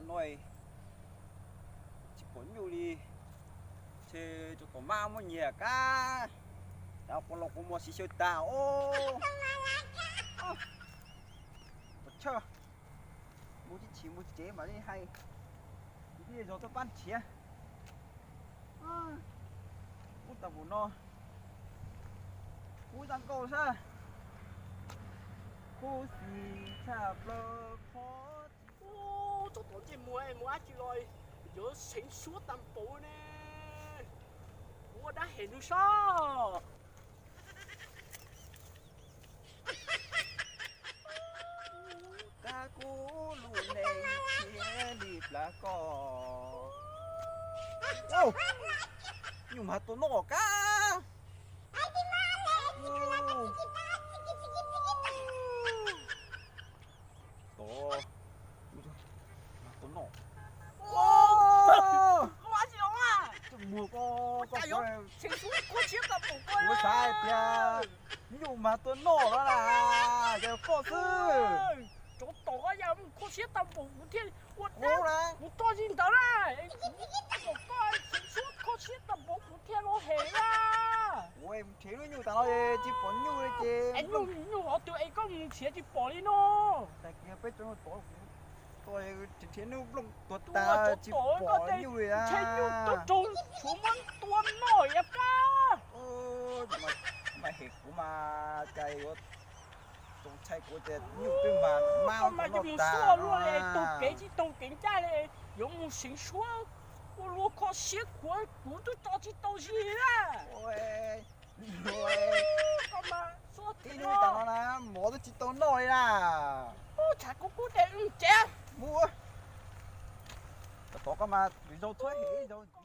No tsis pom nyuj li, ntshe tsov tom mab muab nyiag kab, tas quas los quas muag siv xyaw tag os. Pos tshawj, mus tib chim mus tsev mam li hais, tij zog tuaj pab nrhiav. Ub, tau mus no, ub, tau nkauj sab, khuv xim tshaj plaws qhov. Ub, tsov tom ntsej muag mus dab tsi los yuav seev suab tag npaum ne. Kuv ua dab hem nws sab. Kab kuv lub neej thiaj li plam koj. Nyuj mas tua noj kab. Ov, mas tua noj. Muag koj, kuv xav hais tias nyuj mas tua noj no na, ces koj xwb. Tsov tom koj ya mus kho siab tag npaum kuv thiaj ua dab, kuv tso zis ntawd na, kuv tom koj xwb kho siab tag npaum kuv thiaj los hem na. Kuv nrhiav lub nyuj tas no tsis pom nyuj li ces nyuj hov twg es koj mus nrhiav tsis pom li no. Tag kis peb tso tod, nrhiav nub nplooj tuag tas tsis pom nyuj li. Ntshe nyuj tuaj raug tshuav muab tua noj yam kab. Mas hem kuv mas cas yuav txaus ntshai kuv tias nyuj twb mas mab koj mas mus noj tag xua luaj li, taug kev tsis taug kev ncaj li, yuav mus seev suab ua luaj kho siab kuv, kuv twb tso tsis tau zis li na. Koj mas xua tib nub tas no na, mov twb tsis tau noj li na. Tshav kub kub ces wb tsev mus. Tau tod koj mas zaug txhua hem zaug ntxiv.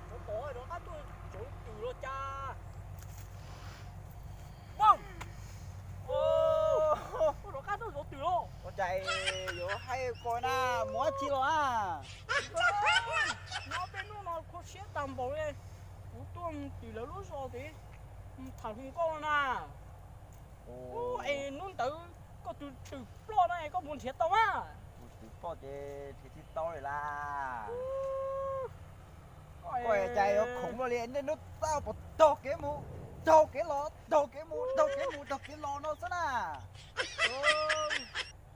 Tsov tom rov qab tuaj tsov twm los cas. Pog, rov qab tuaj tsov twm los. Ua cas yuav hais ko na, mus dab tsi los a? Nyob peb hnub no kho siab tag npaum li, kuv tuaj mus tim lawv lub zos tid, mus tham hluas nkauj na. Es hnub ntawd koj tus twm ploj no es koj puas nrhiav tau mas? Tus twm ploj ces nrhiav tsis tau li las. Koj cas yuav khoom luaj li, niaj hnub txaj pom taug kev mus, taug kev los, taug kev mus, taug kev mus, taug kev los no xwb na.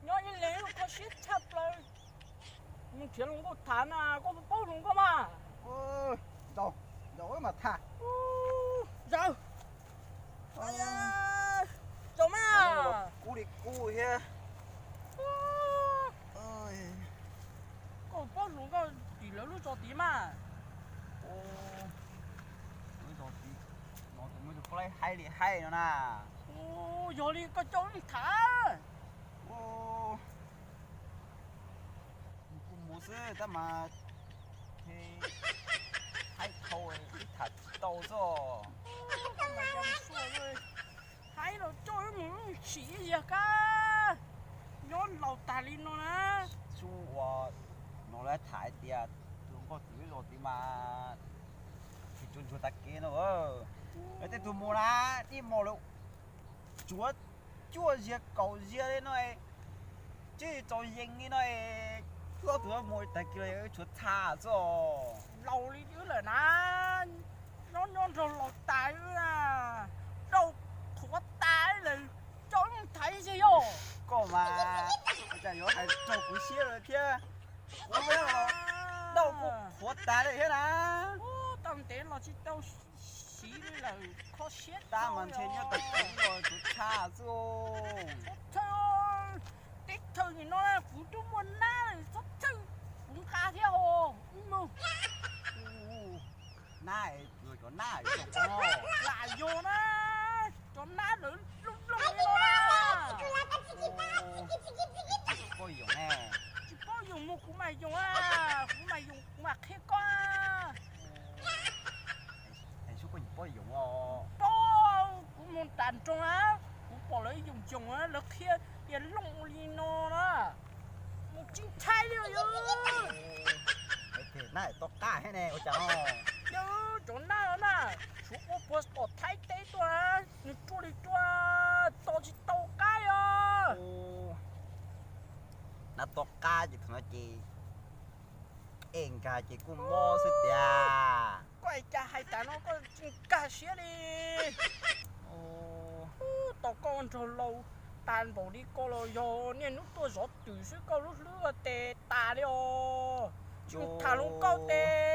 Nyob ib leeg kho siab tshaj plaws. Mus nrhiav hluas nkauj tham na, koj puas paub hluas nkauj mas? Zaum, zaum wb mam tham. Zaum, zaum mas. Kub li kub thiab. Koj paub hluas nkauj tim lawv lub zos tid mas? Lub zos tid no tus muaj tus koj laib haib li haib no na. Yog li koj coj wb tham. Kuv mus xwb tab mas haib dhau ib tham tsis tau xwb. Haib los coj wb mus sim ib yam kab, nyob laus tag li no na. Xub uas no lawv tham hais tias tus nkauj twm lub zos tid mas tsis tsuag ntsuag tag kev no. Lawv tej tus mus na, ib hmos lawv tsuav cuaj ziag kaum ziag li no, tsis txaus yees li no, koj tus mus tag kis los tshuav txha xwb. Laus li wb lawm na, nyob nyob nrog laus tas wb na, rau qhuav tas lawm, coj wb mus tham ib zaug yog. Koj mas cas yuav hais raug kuv siab lawm thiab, kuv los rau kuv qhuav tas li thiab na. Tau ntev los tsis tau siv li lawm, kho siab tab mas ntshe nyob tau kuv los kuv tshaj xwb. Teb chaws nim no kuv twb muaj nab lawm, txhob txhawj, kuv nqa thiab hos wb mus. Nab, cov nab, lam yog na, cov nab lawv looj looj li no na. Tsis paub yoom, tsis paub yoom mus kuv mam yoom, kuv mam yoom kuv mam qhia koj. Hais sub koj tsis paub yoom os. Paub, Tsis ntshai li os yog. Nab tom qab thiab ne ua cas? Yog cov nab no na, tsuas ua puag tom Thaib teb tuaj, nws ruaj li ruaj, tom tsis tau qab li os. Nab tom qab ces thaum no ces qe nkag ces kuj mob xwb tiag. Koj cas hais tas no koj tsis nkag siab li. Tos koj nrog laus tas npaum li ko los yog niaj hnub tuaj zov twm xwb, koj lub hlwb tes tas li os. Tsis tham hluas nkauj tes.